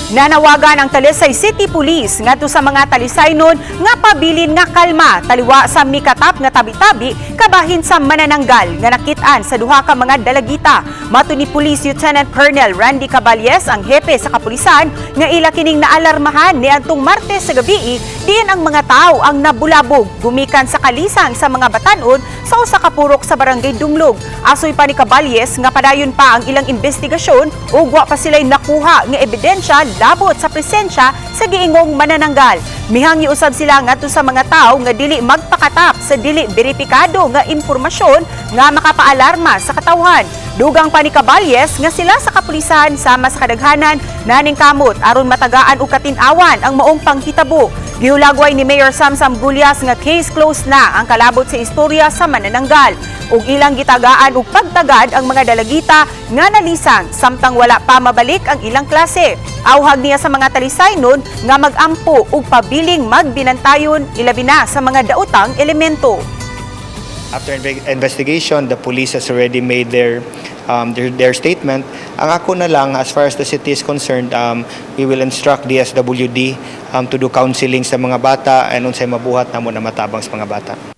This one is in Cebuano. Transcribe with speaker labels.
Speaker 1: Nanawagan ang Talisay City Police ngadto sa mga Talisaynon nga pabilin nga kalma taliwa sa mikatap nga tabi-tabi kabahin sa manananggal nga nakit-an sa duha ka mga dalagita. Matud ni Police Lieutenant Colonel Randy Caballes, ang hepe sa kapulisan, nga ila kining naalarmahan niadtong Martes sa gabi, diin ang mga tao ang nabulabog gumikan sa kalisang sa mga batanon sa usa ka purok sa Barangay Dumlog. Asoy pa ni Caballes nga padayon pa ang ilang investigasyon ug wa pa sila'y nakuha nga ebidensya labot sa presensya sa giingong manananggal. Mihangyo usab sila ngadto sa mga tao nga dili magpakatap sa dili beripikado nga impormasyon nga makapaalarma sa katawhan. Dugang pa ni Caballes nga sila sa kapulisan sama sa kadaghanan naningkamot aron matagaan og katin-awan ang maong panghitabo. Gihulagway ni Mayor Samsam Gullas nga case closed na ang kalabot sa istorya sa manananggal ug ilang gitagaan og pagtagad ang mga dalagita nga nalisang samtang wala pa mabalik ang ilang klase. Awhag niya sa mga Talisaynon nga mag-ampo ug pabiling magbinantayon, ilabi na sa mga daotang elemento.
Speaker 2: After investigation, the police has already made their statement. Ang ako na lang, as far as the city is concerned, we will instruct DSWD to do counseling sa mga bata and unsay mabuhat namo na matabang sa mga bata.